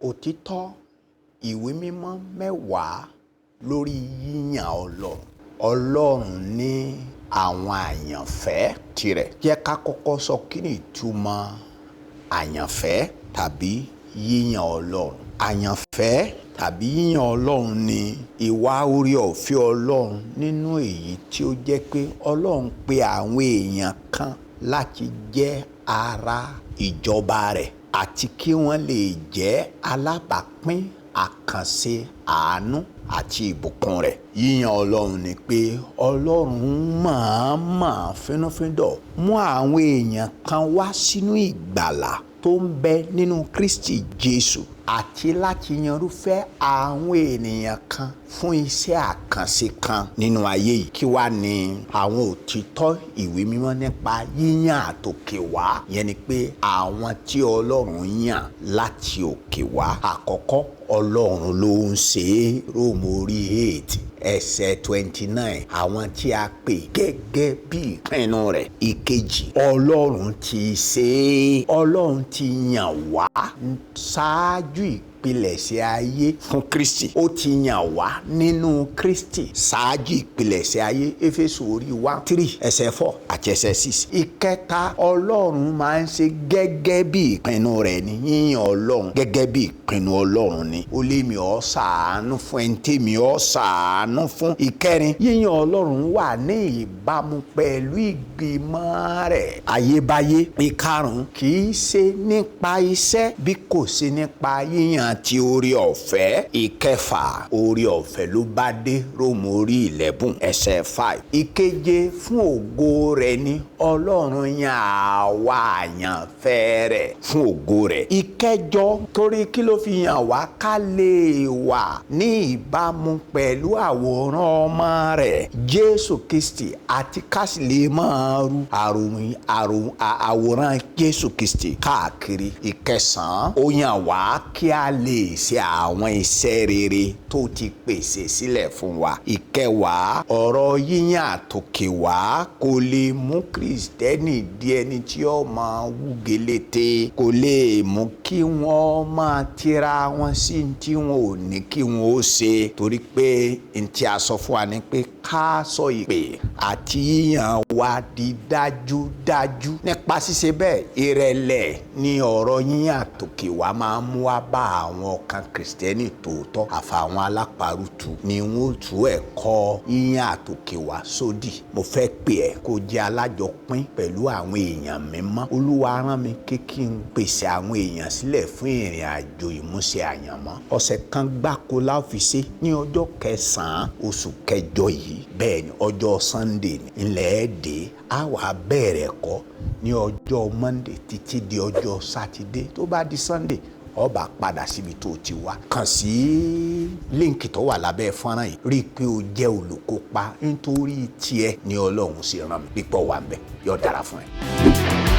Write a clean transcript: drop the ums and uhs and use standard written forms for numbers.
Òtítọ́ ìwé mímọ́ 10 lórí yíyàn Ọlọ́run. Ọlọ́run ní àwọn àyànfẹ́ tirẹ̀. Jẹ́ ká kọ́kọ́ sọ kí ni ìtumọ̀ àyànfẹ́ tàbí yíyàn Ọlọ́run. Àyànfẹ́ tàbí yíyàn Ọlọ́run ni ìwà oore ọ̀fẹ́ Ọlọ́run nínú èyí tí ó jẹ́ pé Ọlọ́run pe àwọn èèyàn kan láti jẹ́ ara ìjọba rẹ̀ àti kí wọ́n lè jẹ́ alábàápín àkànṣe àánú àti ìbùkún rẹ̀. Yíyàn Ọlọ́run ni pé Ọlọ́run mọ̀ọ́mọ̀ fínnúfíndọ̀ mú àwọn èèyàn kan wá sínú ìgbàlà tó ń bẹ nínú Kristi Jésù àti láti yanrúfẹ́ àwọn ènìyàn kan fún iṣẹ́ àkànṣe kan nínú ayé yìí. Kí wá ní àwọn òtítọ́ ìwé mímọ́ nípa yíyàn àtòkè wá? Yẹn ni pé àwọn tí Ọlọ́run yàn láti òkè wá. Àkọ́kọ́, Ọlọ́run ló ń ṣe é. Róòmù orí 8 ẹsẹ̀ 29, àwọn tí a pè gẹ́gẹ́ bí ìpinnu rẹ̀. Ìkejì, Ọlọ́run ti ṣe é. Ọlọ́run ti yàn wá ṣáájú ìpilẹ̀ṣẹ̀ ayé fún Kristi. Ó ti yàn wá nínú Kristi ṣáájú ìpilẹ̀ṣẹ̀ ayé. Éfésù orí 1:3 ẹsẹ̀ 4 àti ẹsẹ̀ 6. Ìkẹta, Ọlọ́run máa ń ṣe gẹ́gẹ́ bí ìpinnu rẹ̀ ni. Yíyàn Ọlọ́run gẹ́gẹ́ bí ìpinnu Ọlọ́run ni. Ó lé mi ọ́ ṣàánú fún ẹni tèmi ọ́ ṣàánú fún. Ìkẹrin, yíyàn Ọlọ́run wà ní ìbámu pẹ̀lú ìgbìmọ̀ rẹ̀ ayébáyé. Ìkarùn-ún, kì í ṣe nípa iṣẹ́ bí kò ṣe nípa yíyàn ti oore ọ̀fẹ́. Ìkẹfà, oore ọ̀fẹ́ ló bá dé. Róòmù orí 11 ẹsẹ̀ 5. Ìkeje, fún ògo rẹ̀ ni Ọlọ́run yàn àwa àyànfẹ́ rẹ̀ fún ògo rẹ̀. Ìkẹjọ, torí kí ló fi yàn wá? Ká lè wà ní ìbámu pẹ̀lú àwòrán ọmọ rẹ̀ Jésù Kristi àti ká sì lè máa ru àwòrán Jésù Kristi káàkiri. Ìkẹsàn-án, ó yàn wá kí a lè ṣe àwọn iṣẹ́ rere tó ti pèsè sílẹ̀ fún wa. Ìkẹwàá, ọ̀rọ̀ yíyàn àtòkè wá kò lè mú Kristẹni di ẹni tí ó máa wú gelété, kò lè mú kí wọ́n máa tira wọn sí tí wọn ò ní kí wọn ó ṣe, torí pé n tí a sọ fún wa ni pé ká sọ ìpè àti yíyàn wa di dájúdájú. Nípa ṣíṣe bẹ́ẹ̀, ìrẹ̀lẹ̀ ni ọ̀rọ̀ yíyàn àtòkè wá máa ń mú wá bá àwọn ọkàn Kristẹni tòótọ́. Àfàwọn alápàrútù ni wọ́n tú ẹ̀kọ́ yíyàn àtòkè wá sódì. Mo fẹ́ pè ẹ́ kó jẹ́ alájọpín pẹ̀lú àwọn èèyàn mímọ́. Olúwa rán mi kí n pèsè àwọn èèyàn sílẹ̀ fún ìrìn àjò ìmúṣẹ àyànmọ́. Ọ̀sẹ̀ kan gbáko la fi ṣe ní ọjọ́ kẹsàn-án oṣù kẹjọ yìí. Bẹ́ẹ̀ ni, ọjọ́ Sunday ni ilẹ̀ ẹ̀ dé. A wà bẹ̀rẹ̀ kọ́ ní ọjọ́ Monday títí di ọjọ́ Sátidé. Tó bá di Sunday, ó bá padà síbi tó ti wá. Kàn sí líǹkì tó wà lábẹ́ fọ́nrán yìí. Rí i pé o jẹ́ olùkópa nítorí tiẹ̀ ni Ọlọ́run sì rán mi. Pípọ̀ wà ń bẹ̀, yóò dára fún ẹ.